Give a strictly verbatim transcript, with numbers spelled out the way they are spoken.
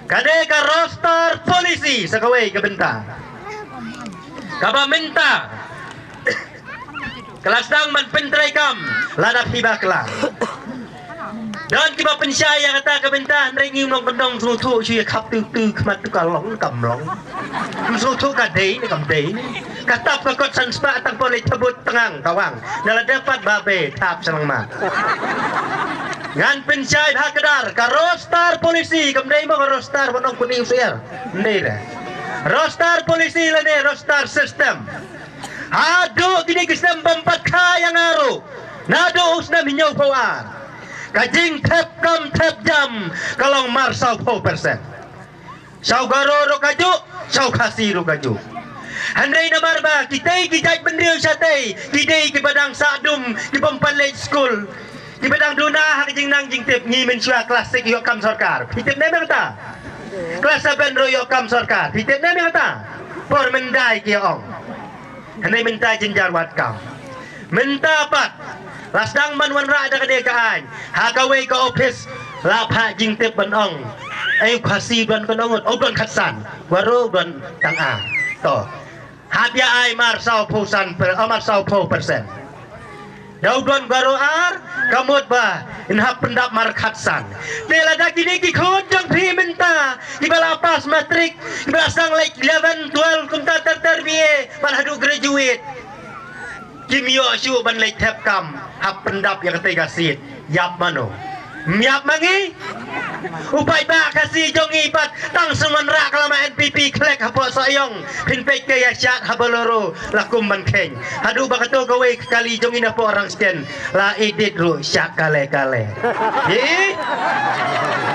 Ka dei ka roster policy sa kawei ka bynta. Kaba mynta ka la sdang ban pyntreikam lada phi bakla. Don kiba pynshai ïa kata ka bynta, hynrei ngi nongkyndong sngewthuh shu ïa khap tu tu khmat tu ka long kam long. Sngewthuh ka dei ne kam dei ne. Ka tap ka kot san spah tang pon leit thabut tngang ka wang. Da la dep pat ba be thap shalangmat. Ngan pynshai bha ka dar ka roster policy, kam dei mo ka roster ba nong kuni usier. Ndei re. Roster policy lane roster system. Haduh kine ki snem bym pat kha ïa nga ruh. Naduh u snem hynñiewphew ar, ka jingthep kam thep jam ka long mar sawphew percent. Saw Garo ruh ka juh, saw Khasi ruh ka juh. Hynrei namar ba kitei ki jait bynriew shatei ki dei kiba dang sah dum, ki bym pat leit skul, kiba dang duna ha ka jingnang jingtip. Ngi mynshuwa klas six ïoh kam sorkar. Phi tip ne em ïa kata? Klas seven ruh ïoh kam sorkar. Phi tip ne em ïa kata? Por myndai ki ong. Hynrei mynta jynjar wat kam. Mynta pat la sdang ban wanrah da kane ka aiñ ha kawei ka ophis, la phah jingtip ban ong, ei, u Khasi u don kano ngut? U don khatsan. Garo u don tang ar. To, hap ïa ai mar sawphew san per, oh, mar sawphew percent. Da u don Garo ar, ka mut ba yn hap pyndap mar khatsan. Te lada kine ki khun jong phi mynta kiba la pass matric, kiba la sdang leit eleven, twelve, kumta ter ter B A, ban haduh graduate, kim ïoh shuh ban leit thep kam, hap pyndap ïa katei ka seat. Ïap mano? Ym ïap ma ngi. U paidbah Khasi jong ngi pat tang shu wanrah ka lama N P P khlek hapoh Sohiong, phin peit ka ïa shad ha Bolero la kum ban kheiñ. Haduh ba kato kawei ka kali jong ngi napoh Rangsken la edit ruh shah kale kale. Hi?